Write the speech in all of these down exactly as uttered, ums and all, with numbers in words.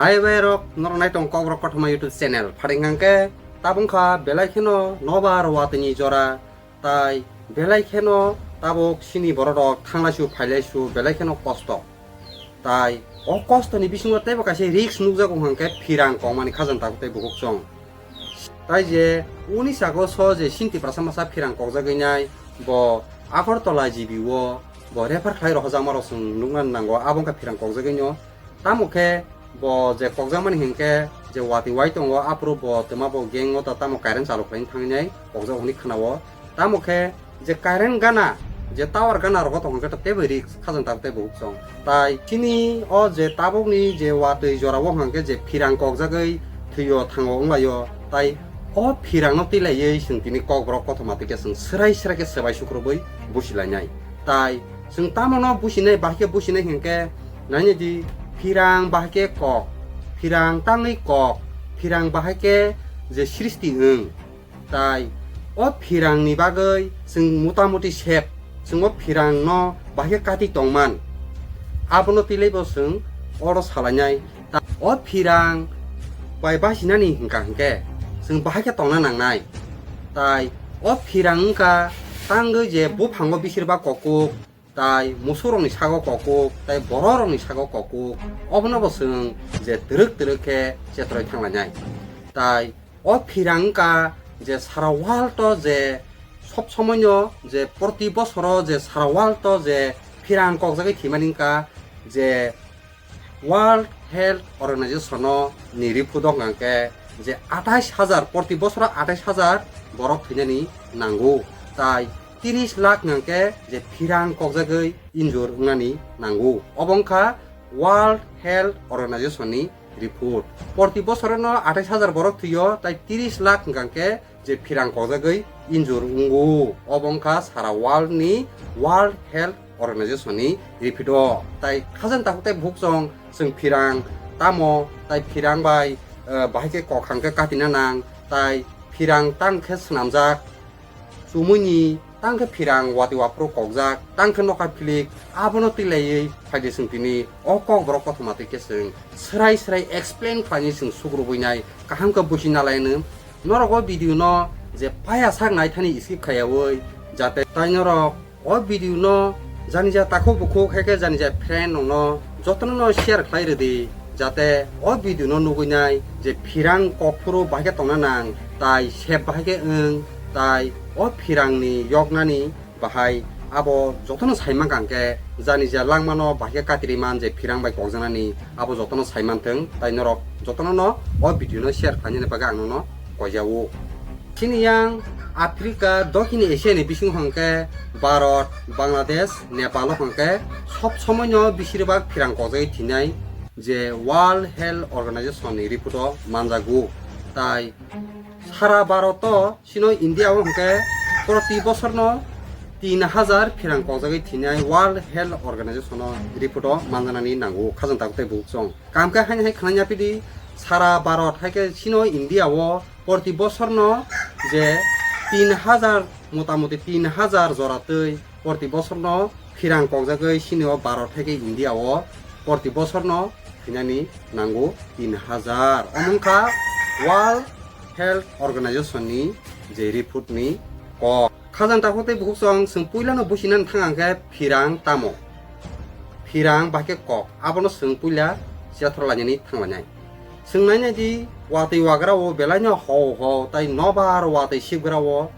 Hai bai rok, norok nai tong Kokborok Kothoma YouTube channel. Pharing hwnkhe tabuk kha belai kheno nobar watwi ni jora, tai belai kheno tabuk sini borok rok thanglaisu phailasu belai kheno kosto. Tai o kosto ni bisingo teibo kaisa risk nukjago hwnkhe phirang kongmani khajang tabuk tei bukhuk chwng. Tai je uni sago so je sini Tiprasa masa phirang kokjagwi nai, bo Agartala G B o bo refer khlai rohorjakma rok chwng nukna nango, abo wngkha phirang kokjagwi no. Tamo khe bo je kokjakmani hinkhe je watwi wai tongo, aphuru bo twma bo gang o ta tamo current chalu khlaina thangwi nai kokjak hwnwi khwnao. Tamo khe je current gana, je tower gana rogo tongkha khe teibo risk khajang tabuk tei bukhuk chwng. Tai chini o je tabukni je watwi jorao hwnkhe je phirang kokjagwi thwio thango wnglaio, tai o phirangno twilaiwi chwng tini Kokborok Kothoma twi khe chwng swrai swrai khe swbai sukrubwi busilainai. Tai chwng tamono businai, bahai khe businai hwnkhe, nainai di, phirang bahai khe kok, phirang tangwi kok, phirang bahai khe je srishti wng. Tai o phirangni bagwi chwng motamuti sep, chwng o phirangno bahai khe kati tongman, abono twilaibo chwng oro salainai. Ta-, o phirang bai basinani hwnkha hwnkhe chwng bahai khe tongna nangnai. Tai o phirang wngkha tangwi je buphango bisirba kokuk, tai musurokni sago kokuk, tai bororokni sago kokuk, obono bo chwng je twrwk twrwk khe chetroi thanglainai. Tai o phirang wngkha je sara world o je sob somoino je proti bosoro je sara world o je phirang kokjagwi thwimani wngkha je World Health Organization o ni report o hwnkha khe je atais hajar, proti bosoro atais hajar borok thwinani nango, tai tiris lakh hwnkha khe je phirang kokjagwi injure wngnani nango. Obo wngkha World Health Organization ni report. Proti bosorono atais hajar borok thwio, tai tiris lakh hwnkha khe je phirang kokjagwi injure wngo. Obo wngkha sara world ni World Health Organization ni report o. Tai khajang takhuk tei bukhuk chwng, chwng phirang tamo, tai phirang bai, eh, bahai khe kok hang khe katina nang, tai phirang tang khe swnamjak, chumui ni tang khe phirang watwi waphuru kokjak, tang khe nokha philik, abono twilaiwi phaidi chwng tini o Kokborok Kothoma twi khe chwng swrai swrai explain khlainai chwng sukrubui nai kaham khe busi nalaino. Norok o video no je paya sak naithani skip khaiyaui, jate tai norok o video no janija takhuk bukhuk hai khe janija friend rok no jotono no share khlai rwdi, jate o video no nugui nai je phirang kokphuru bahai khe tongna nang, tai sep bahai khe wng, tai o phirang ni yoknani bahai abo jotono saimankha hwnkhe janija langmano bahai khe katiri man je phirang bai kokjaknani abo jotono saimanthwng, tai norok jotono no o video no share khlainani bagwi ang nono koijago. Chini yang Africa, Dokhin Asia ni bisingo hwnkhe Bharat, Bangladesh, Nepal o hwnkhe sob somoino bisirbak phirang kokjagwi thinai je World Health Organization ni report o manjago. Tai sara Bharat o chino India o hwnkhe proti bosorno tin hajar phirang kokjagwi thinai World Health Organization o report o manjanani nango khajang takhuk tei bukhuk chwng. Kam khe haini hai khwlaiya phidi, sara Bharat hai khe chino India o proti bosorno je tin hajar, motamuti tin hajar jora twi proti bosorno phirang kokjagwi chini o Bharat hai khe India o proti bosorno thwinani nango tin hajar. Omo wngkha World Health Organization ni je report ni kok. Khajang takhuk tei bukhuk chwng, chwng puilano businani thang ang khe phirang tamo? Phirang bahai khe kok, abono chwng puila siyathor lainani thanglainai. Chwng nainai di, watwi wagra o belaino ho ho tai nobar watwi sibgra o,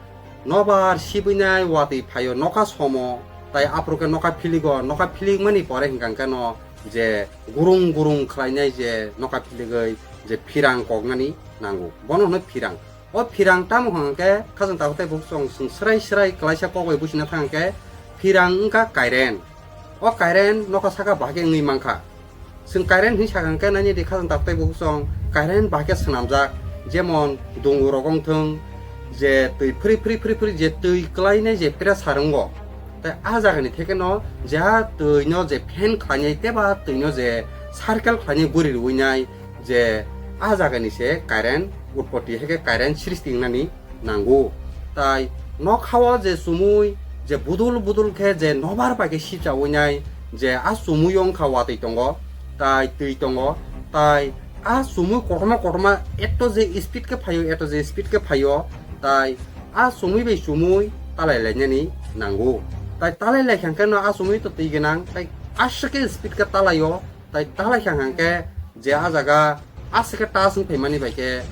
nobar sibwinai watwi phaio nokha somo, tai aphuru khe nokha philigo, nokha philikmani pore hwnkha khe no je gurung gurung khlainai je nokha philigwi je phirang koknani nango, bono hwno phirang. O phirang tamo hwnkha khe khajang takhuk tei bukhuk chwng, chwng swrai swrai klaisa kok bai buchina thang khe phirang wngkha current. O current nokha saka bahai khe wngwi mankha. Chwng current hinwi sakha hwnkhe nainai di khajang takhuk tei bukhuk chwng, current bahai khe swnamjak, jemon dungu rok wngthwng, je twi phri phri phri phri je twi klainai je pressure wngo, tai a jagani theke no je a twi no je fan khlainai tei ba twi no je circle khlainai guri rwinai, je a jagani se current utpoti hai khe current srishti wngnani nango. Tai nokha o je chumui je budul budul khe je nobar bai khe sipchaui nai, je a chumui wngkha watwi tongo, tai twi tongo, tai A chumui kotorma kotorma eto je speed khe phaio, eto je speed khe phaio, tai a chumui bai chumui talai lainani nango. Tai talai laikha khe no a chumui to twi gwnang, tai aswk khe speed khe talaio, tai talai kha hwnkhe je a jaga aswk khe touch wng phaimani bai khe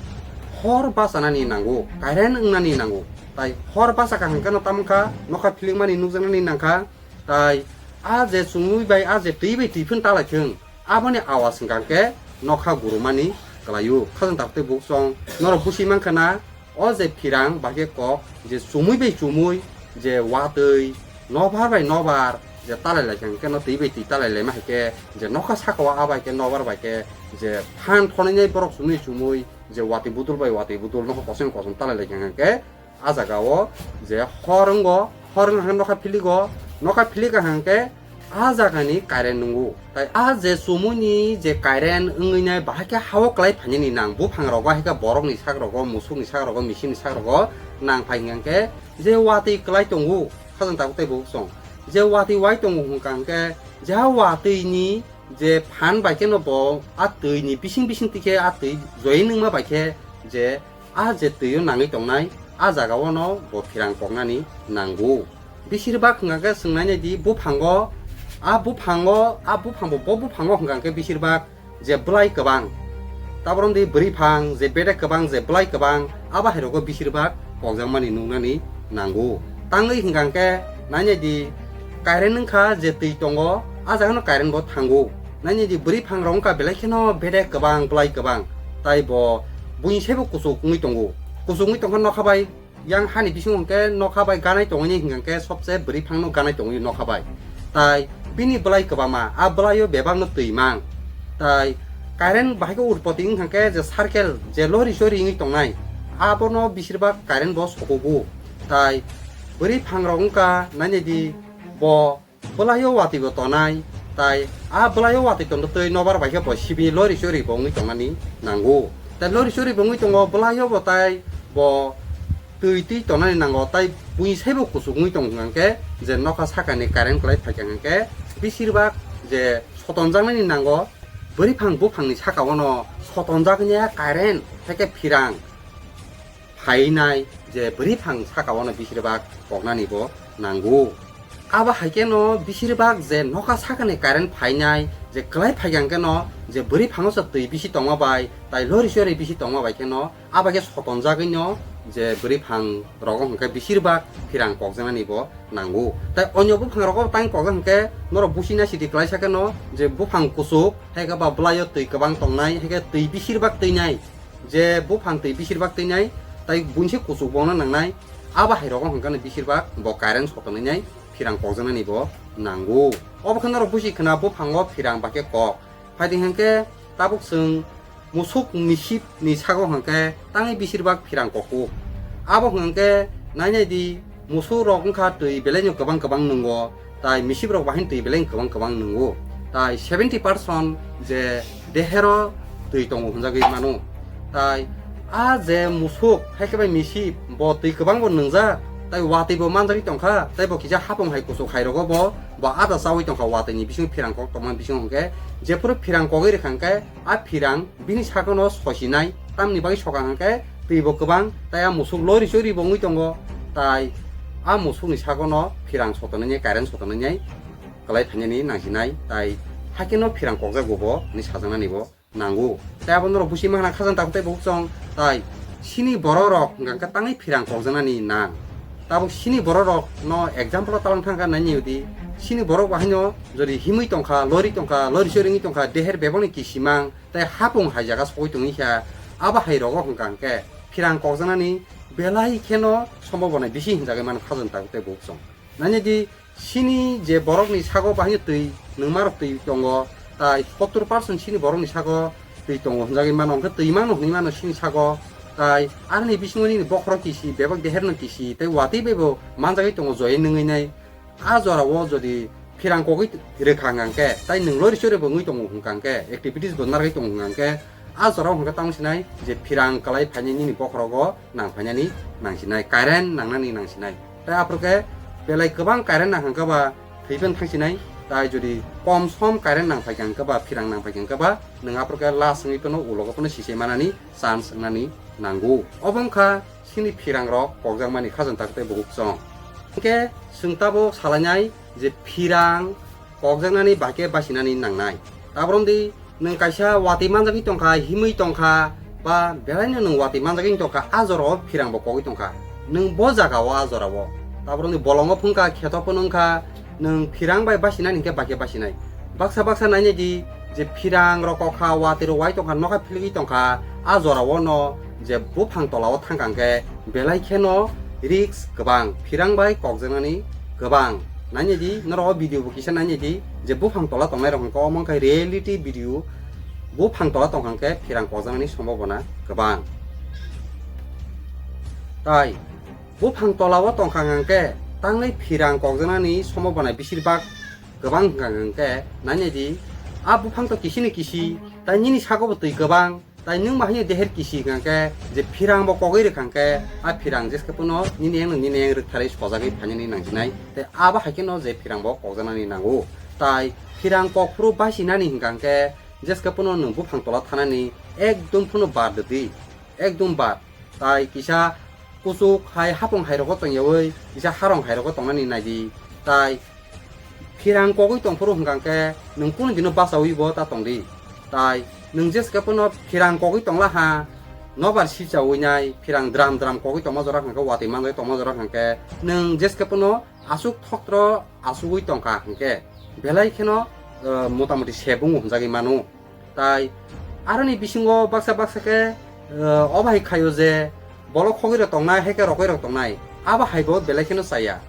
hor bachanani nango, current wngnani nango. Tai hor bachakha hwnkhe no tamokha nokha philingmani nukjaknani nangkha. Tai a je chumui bai a je twi bai twi phano talai thung, aboni awas hwnkha khe nokha gurumani kwlaio. Khajang tak tei buk chwng norok busi mankha na, o je phirang bahai khe kok je chumui bai chumui je watwi nobar bai nobar je talai laikha hwnkhe no twi bai twi talai laima hai khe je nokha saka o a bai khe nobar bai khe je phan thonwi nai borok chumui chumui je watwi budul bai watwi budul nokha kosom kosom talai laikha hwnkhe a jaga o je hor wngo, hor wngkha khe nokha philigo, nokha philika hwnkhe a jagani current nungo. Tai a je chumuini je current wngwi nai bahai khe ha-o kwlai phainani nang, buphang rogo hai khe borokni sak rogo, musukni sak rogo, machine ni sak rogo nang phai hwnkhe je watwi kwlai tongo, khajang tabuk tei buk chwng je watwi wai tongo hwnkha hwnkhe je ha watwi ni je phan bai khe no bo a twi ni bising bising twi khe a twi joye nungma bai khe je a je twi o nangwi tongnai, a jaga o no bo phirang koknani nango. Bisir bak hwnkha khe swng nai nai di, buphango, a buphango, a buphango, bo buphango hwnkha khe bisir bak je bwlai kwbang, tabor wngdi bwrwi phang, je bedek kwbang, je bwlai kwbang, abo hai rogo bisir bak kokjakmani nuknani nango. Tangwi hwnkha khe nai nai di, current wngkha je twi tongo, a jaga no current bo thango. Nai nai di, bwrwi phang rok wngkha belai kheno bedek kwbang, bwlai kwbang, tai bo buini saibo kuchuk wngwi tongo. Kuchuk wngwi tongkha nokha bai yang hani bisingo hwnkhe nokha bai ganai tongwi hwnkhe sobse bwrwi phangno ganai tongwi nokha bai. Tai bini bwlai kwbangma, a bwlaio bebakno twi mang. Tai current bahai khe utpoti wngkha khe je circle je lori sori wngwi tongnai, abono bisir bak current bo sokogo. Tai bwrwi phang rok wngkha nai nai di, bo bwlaio watwi bo tonai, tai a bwlaio watwi tongtwi nobar bai khe bo sibini lori sori bo wngwi tongnani nango. Tai lori sori bo wngwi tongo, bwlaio bo tai bo twi twi tongnani nango, tai buini saibo kuchuk wngwi tong hwnkha khe je nokha sakani current kwlai phaikha hwnkhe bisir bak je sotonjaknani nango, bwrwi phang buphangni saka o no sotonjaknai current hai khe phirang phainai je bwrwi phang saka o no bisir bak koknani bo nango. Abo hai khe no bisir bak je nokha sakani current phainai je kwlai phaikha hwnkhe no je bwrwi phango se twi bisi tongma bai tai lori sori bisi tongma bai khe no abo khe sotonjagwi no je bwrwi phang rogo hwnkhe bisir bak phirang kokjaknani bo nango. Tai onyo buphang rogo tang kokjak hwnkhe norok busi nai sidi kwlai sa khe no je buphang kuchuk hai khe ba bwlaio twi kwbang tongnai hai khe twi bisir bak twi nai. Je buphang twi bisir bak twi nai, tai buinse kuchuk bo wngna nangnai, abo hai rogo hwnkha khe bisir bak bo current sotonwi nai phirang kokjaknani bo nango. Obo khe norok busi khna buphango phirang ba khe kok. Phaidi hwnkhe tabuk chwng musuk misip ni sago hwnkhe tangwi bisir bak phirang koku. Abo hwnkhe nai nai di, musuk rok wngkha twi belai no kwbang kwbang nwngo, tai misip rok bahai twi belai kwbang kwbang nwngo. Tai seventy percent je dehero twi tongo hwnjagwi mano. Tai a je musuk hai khe bai misip bo twi kwbang bo nwngjak, tai watwi bo manjagwi tongkha, tai bo kisa hapung hai kuchuk hai rogo bo, bo ada chawi tongkha watwi ni bisingo phirang kok tongma bisingo hwnkhe, jephuru phirang kogwi rwkha hwnkhe a phirang bini sakono sosinai, tamni bagwi soka hwnkhe twi bo kwbang, tai a musuk lori chori bo wngwi tongo, tai a musukni sakono phirang sotonwi nai, current sotonwi nai kwlai phainani nangsinai, tai hakhe no phirang kokjago bo hinwi sajaknani bo nango. Tai abo norok busi mankha khajang tabuk tei bukchong, tai sini borok rok hwnkha khe tangwi phirang kokjaknani nang. Tabuk sini borok rok no example o talang thangkha nai nai di, sini borok bahai no jodi himwi tongkha, lori tongkha, lori chori wngwi tongkha, deher bebakni kisimang, tei hapung hai jaga sogwi tongwi kha, abo hai rogo hwnkha hwnkhe phirang kokjaknani belai kheno sombobona bisi hinjagwi mano khajang tabuk tei bukchong. Nani di, sini je borokni sago bahai twi nungma rok twi tongo, tai sottur percent sini borokni sago twi tongo hinjagwi mano, hwnkhe twi mano hinwi mano sini sago, tai aroni bisingo nini bokhorok kisi, bebak deherno kisi, tei watwi bai bo manjagwi tongo joye nungwi nai. A jora o jodi phirang kogwi rwkha hwnkha khe, tai nwng lori chori bo wngwi tongo hwnkha khe, activities bo narwgwi tongo hwnkha khe, a jora o hwnkha tamo sinai je phirang kwlai phainai nini bokhorogo nang phainani nang sinai, current nangnani nang sinai. Tai aphuru khe belai kwbang current nang hwnkha ba thwi phano thang sinai, tai jodi kom som current nang phaikha hwnkha ba phirang nang phaikha hwnkha ba nwng aphuru khe last wngwi phano ulo khe phano sisai manani chance wngnani nango. Obo wngkha chini phirangrok kokjakmani khajang tak tei buhuk chwng. Hwnkhe chwng tabuk salainai je phirang kokjaknani bahai khe basinani nangnai. Tabuk romdi nwng kaisa watwi manjagwi tongkha, himwi tongkha, ba belaino nwng watwi manjagwi tongkha, a jorao phirang bo kogwi tongkha. Nwng bo jagao a jorao. Tabuk romdi bolongo phwngkha, kheto phano wngkha, nwng phirang bai basinani hinkhe bahai khe basinai. Baksa baksa nainai di je phirang rok kokha, watwi rok wai tongkha, nokha philgwi tongkha, a jorao no je buphang tolao thangkha hwnkhe belai kheno risk kwbang, phirang bai kokjaknani kwbang. Nainai di, norok o video bo kisa nainai di, je buphang tola tongnai rok hwnkhe omo wngkha reality video, buphang tola tongkha hwnkhe phirang kokjaknani sombobona kwbang. Tai buphang tolao tongkha hwnkhe tangnai phirang kokjaknani sombobona bisir bak kwbang hwnkha hwnkhe nainai di, a buphang to kisini kisi, tai nini sago bo twi kwbang, tai nwng bahai deher kisi hwnkha hwnkhe je phirang bo kogwi rwkha hwnkhe a phirang jeskhe phano nini yang nini yang rwktharwi sojagwi phainani nangjinai. Tei abo hai kheno je phirang bo kokjaknani nango. Tai phirang kokphuru basinani hwnkha hwnkhe jeskhe phano nwng buphang tola thanani ekdom phano bar di, ekdom bar. Tai kisa kuchuk hai hapung hai rogo tongyawi kisa harong hai rogo tongnani naidi. Tai phirang kogwi tongphuru hwnkha hwnkhe nwng kunu dino bachawi bo ta tongdi. Tai nwng jeskhe phano phirang kogwi tongla ha, nobar sichawi nai phirang dram dram kogwi tongma jora hwnkha hwnkhe watwi manjagwi tongma jora hwnkha hwnkhe nwng jeskhe phano aswk thoktro asugwi tongkha hwnkhe belai kheno, eh, motamoti se bungo hwnjagwi mano. Tai aroni bisingo baksa baksa khe, eh, obo hai khaio je bolok khogwi rok tongnai, hai khe rokoi rok tongnai, abo hai bo belai kheno chaya.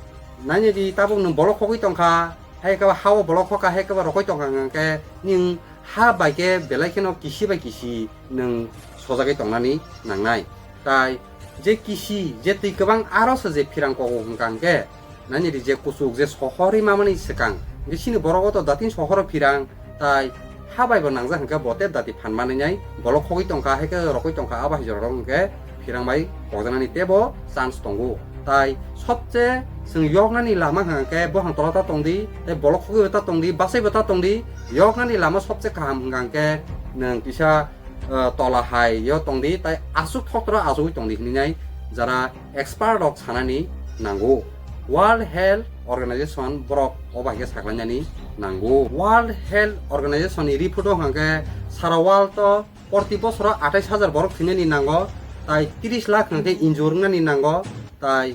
Nainai di tabuk nwng bolok khogwi tongkha, hai khe ha o bolok khokha, hai khe rokoi tongkha hwnkhe nwng ha bai khe belai kheno kisi bai kisi nwng sojagwi tongnani nangnai. Tai je kisi, je twi kwbang aro se je phirang kogo hwnkha hwnkhe, nani ri je kuchuk je sohorwi mamani swkang, hwnkhe chini borok o to datin sohoro phirang, tai ha bai bo nangjak hwnkhe bo tei dati phan manwi nai, bolok khogwi tongkha, hai khe rokoi tongkha, abo hai jora rok hwnkhe phirang bai kokjaknani teibo chance tongo. Tai sobse chwng yoknani lama hwnkha hwnkhe bophang tola ta tongdi, tei bolok khogwi bo ta tongdi, bachai bo ta tongdi, yoknani lama sobse kaham hwnkha hwnkhe nwng kisa, eh, tola hai yo tongdi, tai aswk thoktoro achugwi tongdi hinwi nai jara expert rok sanani nango. World Health Organization borok obo hai khe saklainani nango. World Health Organization ni report o hwnkha khe sara world o proti bosoro atais hajar borok thwinani nango, tai tris lakh hwnkha khe injure wngnani nango, tai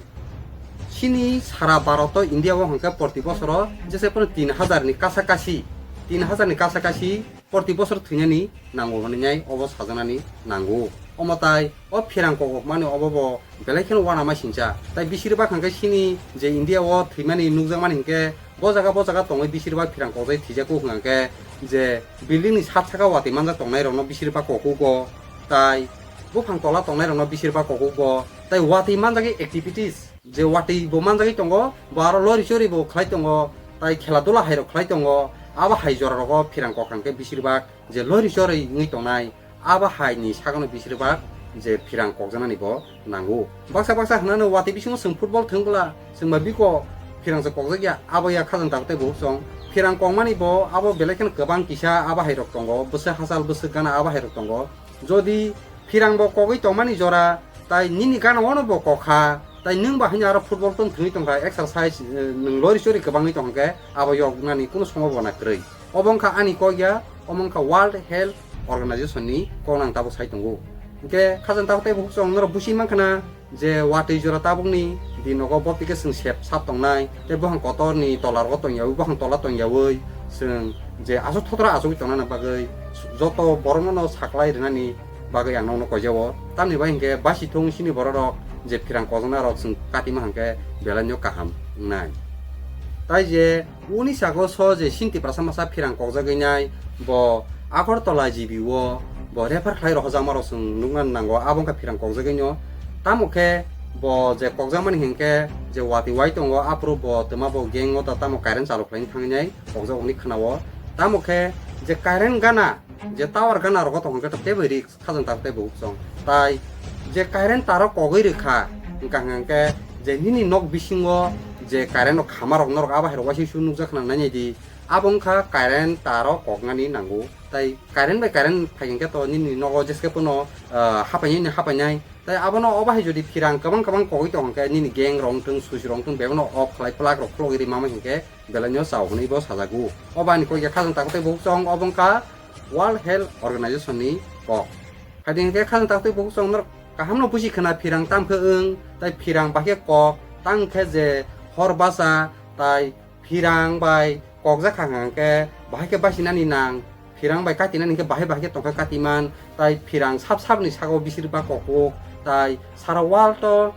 chini sara Bharat o India o hwnkha khe proti bosoro jesa phano tin hajar ni kasa kasi, tin hajar ni kasa kasi proti bosor thwinani nango hwnwi nai obo sajaknani nango. Omo tai o phirang kogokmani obo bo belai kheno uanama singcha. Tai bisir bak hwnkhe chini je India o thwimani nukjakmani hwnkhe bo jaga bo jaga tongwi bisir bak phirang kokjagwi thwijago hwnkhe je building ni sat saka watwi manjak tongnai rokno bisir bak kokugo, tai buphang tola tongnai rokno bisir bak kokugo, tai watwi manjagwi activities je watwi bo manjagwi tongo, bo aro lori chori bo khlai tongo, tai khela dula hai rok khlai tongo. Abo hai jora rogo phirang kok hwnkhe bisir bak je lori chori wngwi tongnai, abo hai ni sakno bisir bak je phirang kokjaknani bo nango. Baksa baksa hwnano watwi bisingo chwng football thwng bwla chwng bai biko phirang se kokjak ya, abo ya khajang tabuk tei buhuk chwng. Phirang kokmani bo abo belai kheno kwbang kisa abo hai rok tongo, bwswk hachal bwswk gana abo hai rok tongo. Jodi phirang bo kogwi tongmani jora, tai nini gana wano bo kokha, tai nwng ba haino aro football tong thwngwi tongkha, exercise, eh, nwng lori chori kwbangwi tongkhe abo yoknani kuno sombobona kwrwi. Obo wngkha ani kok ya, omo wngkha World Health Organization ni kok nang tabuk sai tongo. Hwnkhe khajang tabuk tei buhuk chwng norok busi mankha na, je watwi jora tabukni di nogo bo tike chwng sep sap tongnai, tei buphang kotorni tola rogo tongyawi, buphang tola tongyawi chwng je aswk thotra achugwi tongnani bagwi joto borokno no saklai rwnani bagwi ang nokno koijao. Tamni bai hinkhe basithung chini borok rok je phirang kokjaknai rok chwng katima hinkhe belai no kaham wngnai. Tai je Uni sago so je chini Tiprasa masa phirang kokjagwi nai, bo Agartala G B o bo refer khlai rohorjakma rok chwng nukna nango, abo wngkha phirang kokjagwi no. Tamo khe bo je kokjakmani hinkhe je watwi wai tongo, aphuru bo twma bo gang o da tamo current chalu khlaina thangwi nai kokjak hwnwi khna-o. Tamo khe je current gana, je tower gana rogo tong hwnkhe tei bai risk. Khajang tabuk tei buhuk chwng. Tai je current taro kogwi rwkha, wngkha hwnkhe je nini nok bisingo je current rok khama rok norok abo hai rok waisa su nukjak khna nainai di. Abo wngkha current taro koknani nango. Tai current bai current phai hwnkhe to nini nogo jeske pono, ah, hapainai ni hapainai. Tai abono o bahai jodi phirang kwbang kwbang kogwi tong hwnkhe nini gang rok wngthung, susi rok wngthung, bebeno off khlai, plug rok khulogwi rima hwnkhe belaino chao hwnwi bo sajago. O bahai ni kok ya khajang takhuk tei bukhuk chong obo wngkha World Health Organization ni kok. Phaidi hwnkhe khajang takhuk tei bukhuk chong norok kaham no buji khna phirang tam khe wng, tai phirang bahai khe kok tang khe je hor basa tai phirang bai kokjak kha hwnkhe bahai khe basinani nang, phirang bai katinani hwnkhe bahai bahai khe tongkha katiman, tai phirang sap sap ni sago bisir ba kokuk, tai sara world o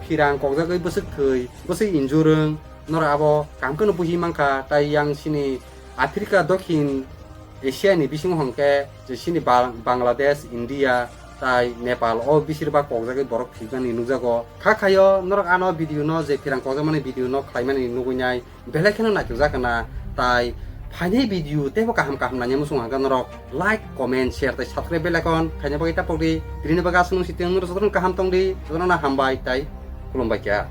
phirang kokjagwi bwswk thwi, bwswk injurung, norok abo kaham kheno buhi mankha, tai yang sini Africa, Dokhin Asia ni bisingo hwnkhe je sini Ba-, Bangladesh, India, tai Nepal o bisir ba kokjagwi borok thwimani nukjago. Kha khayo norok ano video no je phirang kokjakmani video no khlaimani nugwi nai belai kheno naithokjak khna, tai phainai video teibo kaham kaham naina muchung hwnkhe norok like, comment, share tai subscribe bell icon khaina bagwi tapok di. Tini bagwi aswk nung sitwng norok jotono kaham tong di, jotono hambai tai khulumbai kha.